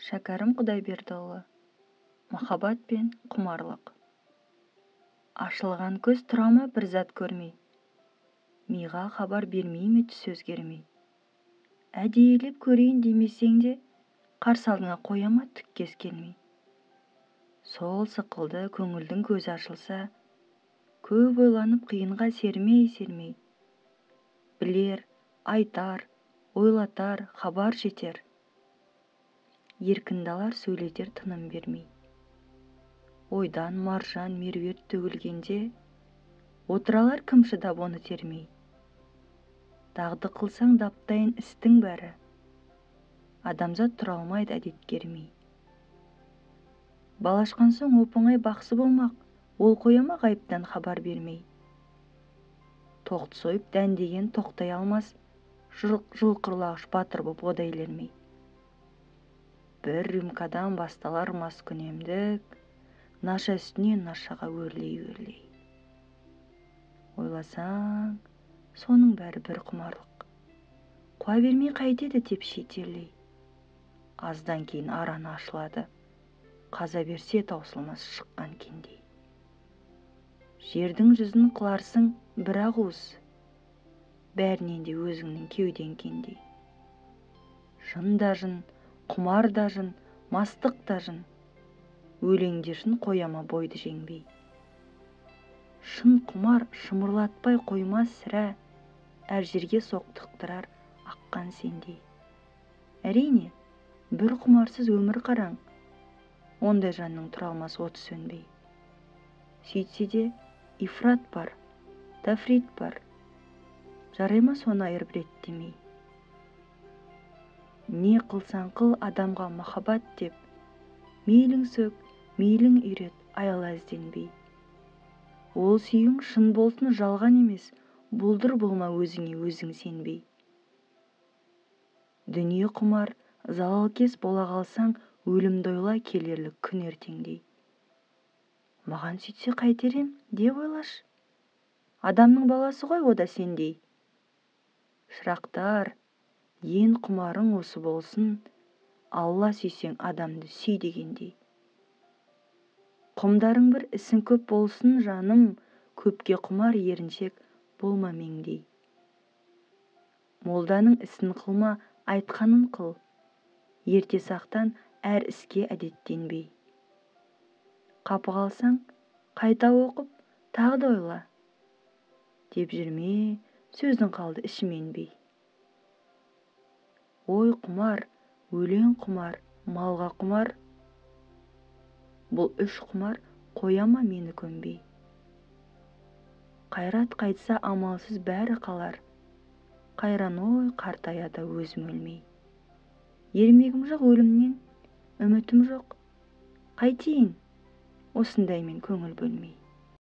Шәкәрім Құдайбердіұлы. Махаббат пен құмарлық. Ашылған көз тұра ма бір зат көрмей, миға хабар бермей ме түс өзгермей? Әдейілеп көрейін демесең де, қарсы алдыңа қоя ма түк кез келмей? Сол сықылды көңілдің көзі ашылса, көп ойланып қиынға сермей-сермей, білер, айтар, ойлатар, хабар жетер. Еркін далар сөйлетер тыным бермей. Ойдан маржан меруерт төгілгенде, отыралар кім шыдап оны термей? Дағды қылсаң даптайын істің бәрі, адамзат тұра алмайды әдетке ермей. Бал ашқан соң оп-оңай бақсы болмақ, ол қоя ма ғайыптан хабар бермей? Тоқты сойып дән деген тоқтай алмас, жылқырлағыш батыр боп ода елермей. Бір рюмкадан басталар маскүнемдік, наша үстіне нашаға өрлей-өрлей. Ойласаң, соның бәрі бір құмарлық. Қуа бермей қайтеді тепши терлей. Аздан кейін араны ашылады, қаза берсе таусылмас шыққан кендей. Жердің жүзін қыларсың бір ақ уыс, бәрінен де өзіңнің кеудең кендей. Жын да жын, құмар да жын, мастық та жын, өлең де шын қояма бойды жеңбей. Шын құмар шымырлатпай қоймас сірә, әр жерге соқтықтырар аққан сендей. Әрине, бір құмарсыз өмір қараң, ондай жанның тұра алмас оты сөнбей. Сөйтсе де ифрат бар, тафрит бар, жарай ма соны айырып реттемей. Не қылсаң қыл адамға махаббат деп, мейлің сөк, мейлің үйрет, аяла ізденбей. Ол сүйің шын болсын жалған емес, бұлдыр болма өзіңе өзің сенбей. Дүние құмар, залалкес бола қалсаң, өлімді ойла келерлік күн ертеңдей. Маған сөйтсе қайтер ем, деп ойлашы. Адамның баласы ғой о да сендей. Шырақтар, ең құмарың осы болсын, Алла сүйсең адамды сүй дегендей. Құмдарың бір ісің көп болсын жаным, көпке құмар еріншек болма меңдей. Молданың ісін қылма, айтқанын қыл, ерте сақтан әр іске әдеттенбей. Қапы қалсаң, қайта оқып, тағы да ойла, деп жүрме, сөзің қалды ішіменбей. Ой құмар, өлең құмар, малға құмар, бұл үш құмар қоя ма мені көнбей. Қайрат қайтса амалсыз бәрі қалар, қайран ой қартаяды өзім өлмей. Ермегім жоқ өлімнен, үмітім жоқ, қайтейін осындаймен көңіл бөлмей.